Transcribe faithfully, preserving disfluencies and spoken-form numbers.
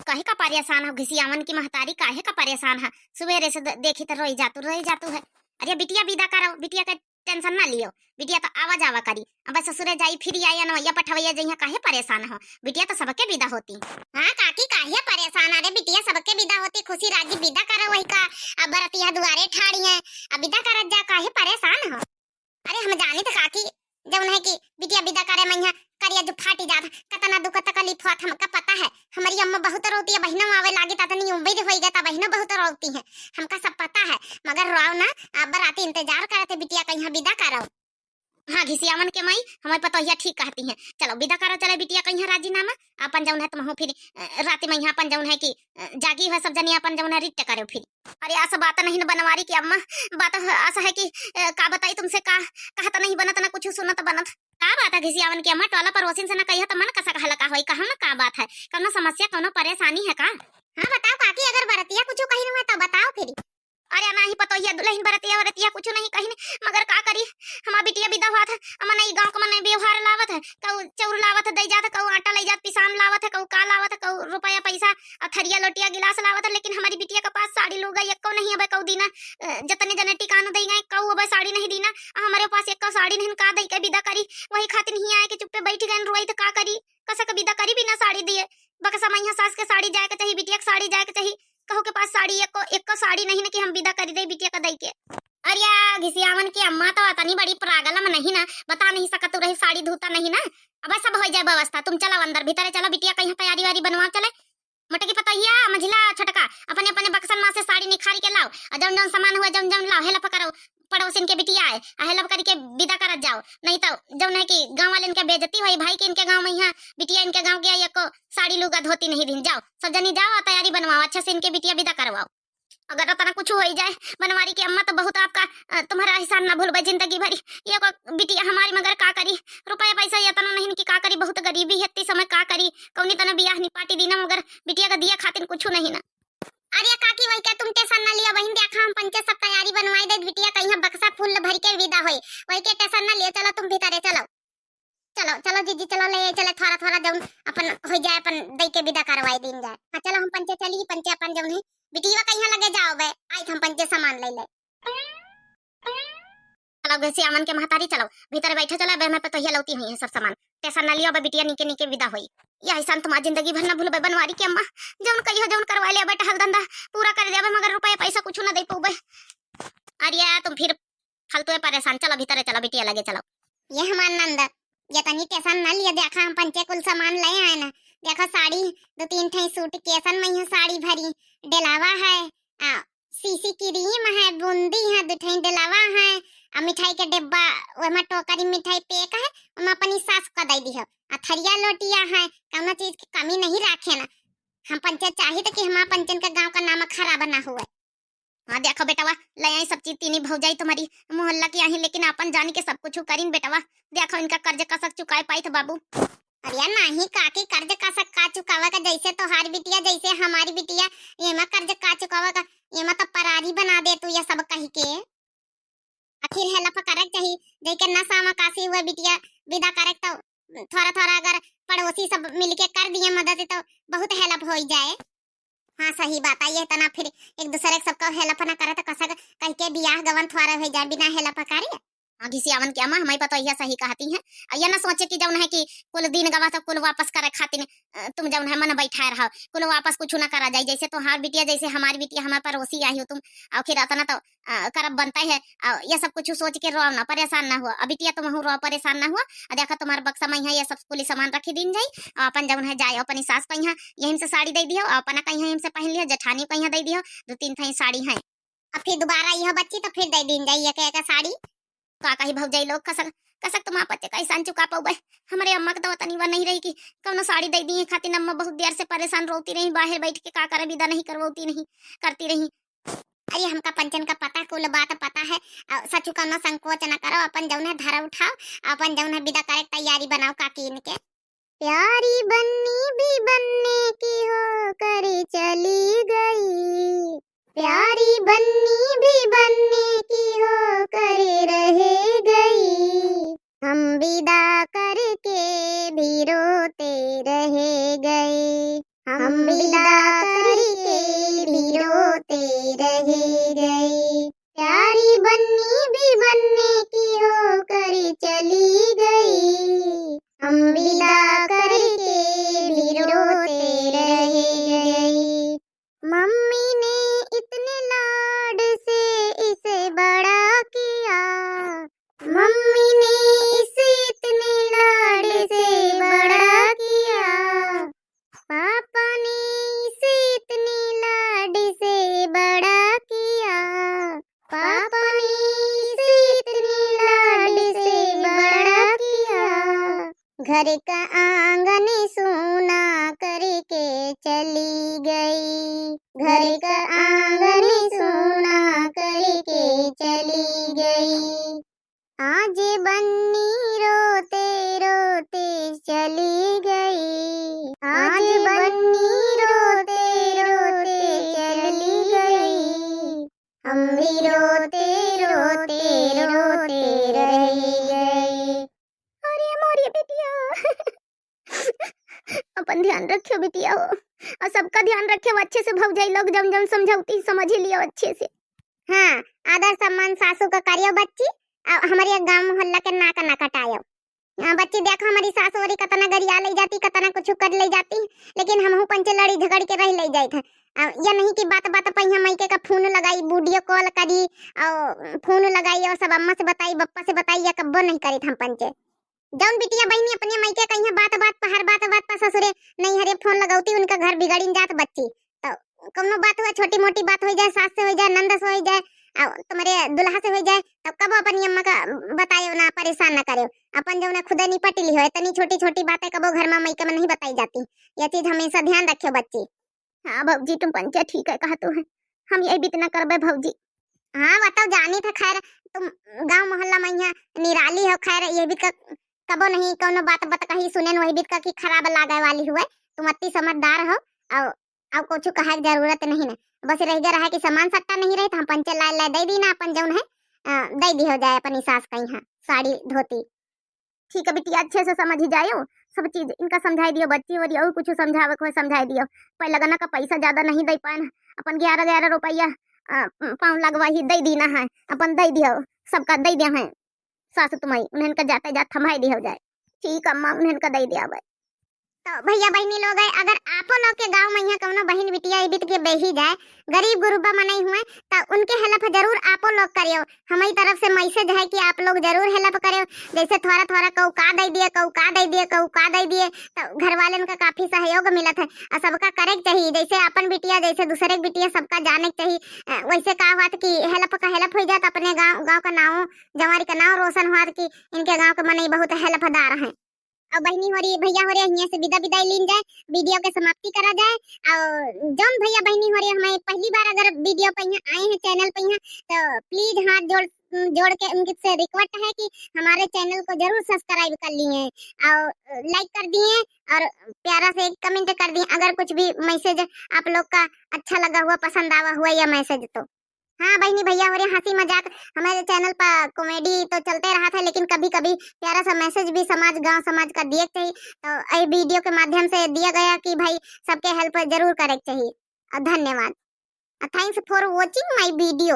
काहे का परेशान हो घिसियावन की महतारी, काहे का परेशान है? सुबेरे से द-, देखी तो रोई जातू, रोई जातू है। अरे बिटिया विदा करो, बिटिया का tension ना लियो, बिटिया तो आवा जावा करी। अब ससुरे जाई फिर आई, अनवैया पठवैया जइहा, काहे परेशान हो? बिटिया तो सबके विदा होती। हाँ काकी, काहे परेशान? अरे बिटिया सबके विदा होती, खुशी राजी विदा करो वही का। अब बरतिया दुआरे ठाड़ी है, अब विदा करत जा, काहे परेशान हो? अरे हम जानी तो काकी, जौन है कि बिटिया विदा करे मइहाँ करिया जो फाटी जात, कतना दुख तकलीफ होत हमका पता है। हमारी अम्मा बहुत रोती है, बहिनो आवे लागी, ततनी उम्मीद होई गए, तब बहिनो बहुत रोती है, हमका सब पता है। मगर रोओ ना, अब बराती इंतजार करत है बिटिया कइहाँ विदा करो। हाँ घिसियावन के माई, हमारी पतोहिया ठीक कहती है, चलो विदा करो, चले बिटिया कइहाँ राजीनामा, अपन जौन है तुमहू फिर, अ, राती मइहाँ अपन जौन है कि, अ, जागी है सब जनी अपन जौन है रिट्ट करो फिर। अरे अस बात नहीं न बनवारी की अम्मा, बात ह-, अस है कि, अ, का बताई तुमसे, का कहत नहीं बनत, ना कुछ सुनत बनत। का बात है घिसियावन की अम्मा, टोला पड़ोसिन से ना कहिया त मन कसक हल्का होई, कहम ना का बात है, कौनो समस्या कौनो परेशानी है का? हाँ बताओ काकी, अगर बरतिया कुछ कही हुआ तो बताओ फिर। अरे नाही पतोहिया दुल्हन बरतिया वरतिया कुछ नहीं कही, मगर का करी, हमार बिटिया विदा हुआ था, अमन ई गाँव का मन व्यवहार लावत है, कऊ चौर लावत है, दई जात है, कऊ आटा लई जात, पिसान लावत है, कऊ का लावत है, कऊ रुपया पैसा, अ, थरिया लोटिया गिलास लावत है, लेकिन हमारी बिटिया के पास साड़ी लूगा एक्को नहीं। अब कऊ दिना, अ, जतने जने टिकानो दई गए, कऊ अब साड़ी नहीं दीना, अ, हमारे पास एक्को साड़ी नहीं, का दई के विदा करी, वही खातिर ही आए के चुप्पे बैठ गए, रोई तो का करी, कसे के विदा करी बिना साड़ी दिए, बक्सा मइहाँ सास के साड़ी जाए के चाही, बिटिया के साड़ी जाए के चाही, कहू के पास साड़ी एक्को, एक्को साड़ी नहीं ना कि हम विदा करी दे बिटिया का दई के। अरे या घिसियावन की अम्मा तो अतनी बड़ी पागल हम नहीं ना, बता नहीं सकत रही साड़ी धूता नहीं ना। अब सब हो जाए व्यवस्था, तुम चलो अंदर भीतरे चलो, बिटिया कइहाँ तैयारी वारी बनवा चले। मोटकी पतोहिया, मझिला, छोटका, अपने अपने बक्सन मा से साड़ी निखारी के लाओ, और जौन जौन सामान हुआ, जौन जौन लाओ, हेल्प करो, पड़ोसिन के बिटिया आए, आ हेल्प करके विदा करत जाओ, नहीं तो जौन है कि गाँव वाले इनके बेइज्जती होई भाई कि इनके गाँव मइहाँ बिटिया इनके गाँव के आई, एको साड़ी लूगा धोती नहीं दिन। जाओ सब जनी जाओ, तैयारी बनवाओ, अच्छे से इनके बिटिया विदा करवाओ। अगर अतना कुछ हो ही जाए बनवारी की अम्मा, तो बहुत आपका, अ, तुम्हारा एहसान ना भूलबे जिंदगी भरी। ये को बिटिया हमारी मगर का करी, रुपया पैसा ये तना नहीं कि का करी, बहुत गरीबी है इतनी समय का करी, कौनी तना बियाह निपाटी दीना, मगर बिटिया का दिया खातिर कुछ नहीं ना। अरे काकी, वही का तुम tension ना लिया बहिन, देखा हम पंचे सब तैयारी बनवाई दे, बिटिया कइहाँ बक्सा full भर के विदा होई, वही के tension ना लिया। चलो तुम भीतरे चलो, चलो चलो जीजी चलो, ले चले थोड़ा थोड़ा जौन अपन हो जाए, अपन दई के विदा करवाई दीन जाए। हाँ चलो हम पंचे चली, पंचे अपन जौन है बिटिया कइहाँ लगे जाओ बे, आई हम पंचे सामान ले ले। चलो घिसियावन के महतारी, चलो भीतर बैठे चलो, अबे मैं पतोहिया लौती हुई है सब सामान। Tension ना लियो, अबे बिटिया नीके नीके विदा होई। या एहसान तुम्हार जिंदगी भर ना भूलबे बनवारी की अम्मा, जौन कहियो जौन करवा लिया बेटा, हल धंधा पूरा कर देबे, मगर रुपया पैसा कुछ ना दे पौबे। अरे तुम फिर फालतू है परेशान, चलो भीतरे चलो, बिटिया लगे चलो। ये हमार नंद, ये तनी tension ना लिया, देखा हम पंचे कुल सामान ले आए ना। देखो साड़ी, दो तीन ठे suitcase मइहाँ साड़ी भरी, डेलावा है, आ, सीसी क्रीम है, बूंदी है, दो ठे डेलावा है, आ मिठाई के डिब्बा, ओमा टोकरी मिठाई pack है, ओमा अपनी सास का दे दिहो। आ थरिया लोटिया है, कौनो चीज की कमी नहीं राखे ना। हम पंचे चाहित कि हमार पंचन के गाँव का नाम खराब ना हुए। हाँ देखो बेटवा, ले आई सब चीज, तीनी भौजाई तुम्हारी मोहल्ला की आई, लेकिन अपन जान के सब कुछ करीन बेटवा। देखो इनका कर्ज कसक चुकाए पाई थे बाबू। अरे नाही काकी, कर्ज कसक का चुकावे का, जैसे तोहार बिटिया, जैसे हमारी बिटिया, एमा कर्ज का चुकावे का, एमा तो परारी बना दे तू ये सब कही के। आखिर हेल्प करे के चाही, जैके नशा में कासी हुए बिटिया विदा करे तो थोड़ा थोड़ा अगर पड़ोसी सब मिलके कर दिए मदद तो बहुत हेल्प हो जाए। हाँ सही बात है, ये तना फिर एक दूसरे के सबका हेल्प ना करे तो कसक कह के बियाह गवन थोड़ा हो जाए बिना हेल्प करे। हाँ घिसियावन के अम्मा, हमारी पतोहिया सही कहती है। आ ये ना सोचे कि जौन है कि कुल दिन गवा तो कुल वापस करे खातिर, अ, तुम जौन है मन बैठाए रहो, कुल वापस कुछ ना करा जाए। जैसे तोहार बिटिया, जैसे हमारी बिटिया, हमारे पड़ोसी आई हो तुम, और फिर अतना तो, अ, करब बनता है। और ये सब कुछ सोच के रो ना, परेशान ना हुआ। अब बिटिया तुम हो रो, परेशान ना हुआ। और देखो तुम्हारे बक्सा में यहाँ ये सब कुल सामान रखी दीन जाई, और अपन जौन है जाए अपनी सास कइहाँ यहीं से साड़ी दे दियो, और अपना कइहाँ यहीं से पहन लियो, जेठानी कइहाँ दे दियो, दो तीन ठे साड़ी है। अब फिर दोबारा यह बच्ची तो फिर दे दीन जाई एक, एक साड़ी। का कही भौजाई लोग, कसक, कसक तुम आप बच्चे का एहसान चुका पउबे। हमरे अम्मा के तो तनी वा नहीं रही कि कौनो साड़ी दे दिए खातिर। अम्मा बहुत देर से परेशान रोती रही, बाहर बैठ के का करे, विदा नहीं करवती नहीं, करती रही। अरे हमका पंचन का पता, कुल बात पता है। अ, सचु कौनो संकोच न करो, अपन जौन है धरा उठाओ, अपन जौन है विदा करे के तैयारी बनाओ काकी इनके। प्यारी बन्नी भी बनने की होकर चली गई, प्यारी बन्नी भी बनने की होकर रह गई, हम विदा करके भी रोते रह गए, हम विदा करके भी रोते रह गई। प्यारी बन्नी भी बन्ने की होकर चली गई। हम विदा करके भी रोते रह गई। मम्मी ने इतने लाड से इसे बड़ा किया। मम्मी ने इसे इतने लाड से बड़ा किया। पापा ने इसे इतने लाड से बड़ा किया। पापा ने इसे इतने लाड से बड़ा किया। घर का आंगन सूना करके चली गई। घर का आंगन सूना करके चली गई। आज बन्नी रोते रोते चली गई। आज बन्नी रोते रोते चली गई। हम भी रोते रोते रोते रह गए। अरे मोरी बिटिया, अपन ध्यान रखियो बिटिया हो, और सबका ध्यान रखियो अच्छे से भौजाई लोग, जौन जौन समझौती समझ ही लियो अच्छे से। हाँ, आदर सम्मान सासू का करियो बच्ची, और हमारे गांव मोहल्ला के नाक ना कटायो। हाँ, बच्ची देखो हमारी सास ओरी कतना गरिया ले जाती, कतना कुछ कर ले जाती, लेकिन हमहू पंचे लड़ी झगड़ के रह ले जाइत है। आ, या नहीं कि बात बात पे यहाँ मायके का फोन लगाई, वीडियो कॉल करी, और फोन लगाई और सब अम्मा से बताई, बप्पा से बताई, या कब्बो नहीं करीत हम पंचे। जौन बिटिया बहिनी अपने मायके कहिया बात बात पर, हर बात बात पर ससुरे नैहरे फोन लगौती, उनका घर बिगड़िन जात बच्ची। तो कौनो बात हुआ, छोटी मोटी बात हो जाए, सास से हो जाए, नंद से हो जाए, आ, तुम्हारे दुल्हा से हो जाए, तब कबो अपनी अम्मा का बतायो ना, परेशान ना करो। अपन जौन है खुदे निपट ली हो, इतनी छोटी छोटी बातें कबो घर में मायके में नहीं बताई जाती। यह चीज हमेशा ध्यान रखियो बच्ची। हाँ भौजी, तुम पंचे ठीक है कहतू है, हम यही बीत ना करबे भौजी। हाँ, बताओ जानी था, खैर तुम गांव मोहल्ला में यहाँ निराली हो, खैर ये भी क-, कबो नहीं कौनो बात बात कही सुने न, वही बीत का कि खराब लागे वाली हुए, तुम अति समझदार हो, और, और कुछ कहे के जरूरत नहीं ना, बस रह गया रहा कि सामान सट्टा नहीं रही तो हम पंचे लाए लाए दे दी ना, अपन जौन है, अ, दे दी हो जाए अपनी सास का यहाँ साड़ी धोती। ठीक है बिटिया, अच्छे से समझ ही जायो सब चीज, इनका समझाई दियो, बच्ची वरी और कुछ समझावे को है समझाई दियो। पहले लगना का पैसा ज्यादा नहीं दे पाए, अपन ग्यारह ग्यारह रुपया, अ, पाँव लगवा ही दे दीना है, अपन दे दियो, सबका दे दिया है सासु तुम्हारी, उन्हें का जाते जात थमाई दिया जाए। ठीक अम्मा, उन्हें का दे दिया भाई। तो भैया बहिनी लोग है, अगर आपो लोग के गांव में यहाँ कौनो बहिन बिटिया इबित के बेही जाए, गरीब गुरुबा मनई हुए, तो उनके हेल्प जरूर आपो लोग करियो। हमारी तरफ से मैसेज है कि आप लोग जरूर हेल्प करियो। जैसे थोड़ा थोड़ा कऊ का दे दिए, कऊ का दे दिए, कऊ का दे दिए, तो घर वाले उनका काफी सहयोग मिलत है। और सबका करे के चाहिए, जैसे अपन बिटिया जैसे दूसरे के बिटिया सबका जाने के चाहिए। अ, वैसे का हुआ कि हेल्प का हेल्प हो जात, अपने गांव, गांव का नाव, जवारी का नाव रोशन हुआ कि इनके गांव के मनई बहुत हेल्पदार हैं। और बहिनी हो रही, भैया हो रहे, हियां से विदा विदाई लीन जाए, वीडियो के समाप्ति करा जाए। और जौन भैया बहिनी हो रहे हमारे पहली बार अगर वीडियो पे यहाँ आए हैं, चैनल पे यहाँ, तो प्लीज हाथ जोड़, जोड़ के उनके से रिक्वेस्ट है कि हमारे चैनल को जरूर सब्सक्राइब कर लिए और लाइक कर दिए और प्यारा से एक कमेंट कर दिए। अगर कुछ भी मैसेज आप लोग का अच्छा लगा हुआ, पसंद आवा हुआ या मैसेज तो। हाँ बहिनी भैया हो रहे, हंसी मजाक हमारे चैनल पर कॉमेडी तो चलते रहा था, लेकिन कभी कभी प्यारा सा मैसेज भी समाज, गांव समाज का दिए के चाहिए। तो ये वीडियो के माध्यम से दिया गया कि भाई सबके हेल्प जरूर करे के चाहिए। और धन्यवाद। Thanks for watching my video।